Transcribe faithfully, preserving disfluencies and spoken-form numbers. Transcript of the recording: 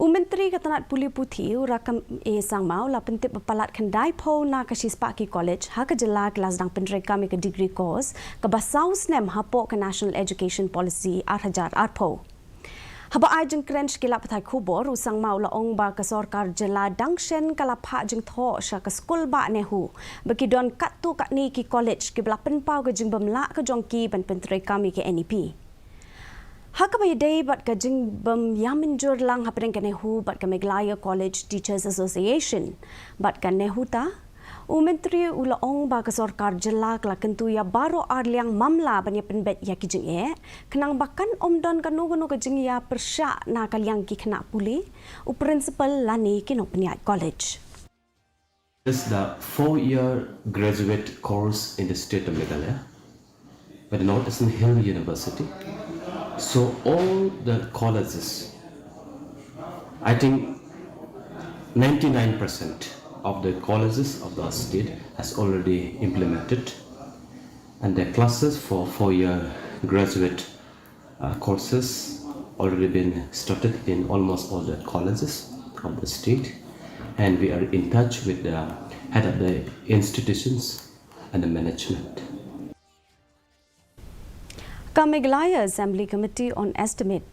U Myntri ka tnat pule puthi, u Rakkam A Sangma, u la pyntip ba palat khyndai phew na ka shispah ki college ha ka jylla ki la sdang pyntreikam ïa ka degree course kaba saw snem hapoh ka National Education Policy ar hajar arphew. Haba ai jingkren sha ki lad pathai khubor, u Sangma u la ong ba ka sorkar jylla dang shen ka la phah jingthoh sha ka skul bah NEHU ba ki don katto katne ki college kiba la pynpaw ka jingbym lah ka jong ki ban pyntreikam ïa ka NEP. Ha kaba ïadei bad ka jingbym ïamynjur lang hapdeng ka NEHU bad ka Meghalaya College Teachers Association bad ka NEHUTA, u Myntri u la ong ba ka sorkar jylla ka la kyntu ïa baroh arliang mamla ban ïa pynbeit ïa ki jingeh, khnang ba kan ym don kano kano ka jingïapyrshah na ka liang ki khynnah pule, u principal lane ki nongpynïaid college. Is the four-year graduate course in the state of Meghalaya by the North Eastern Hill University. So all the colleges, I think ninety-nine percent of the colleges of the state has already implemented, and the classes for four-year graduate uh, courses already been started in almost all the colleges of the state, and we are in touch with the head of the institutions and the management. Ka Meghalaya Assembly Committee on Estimate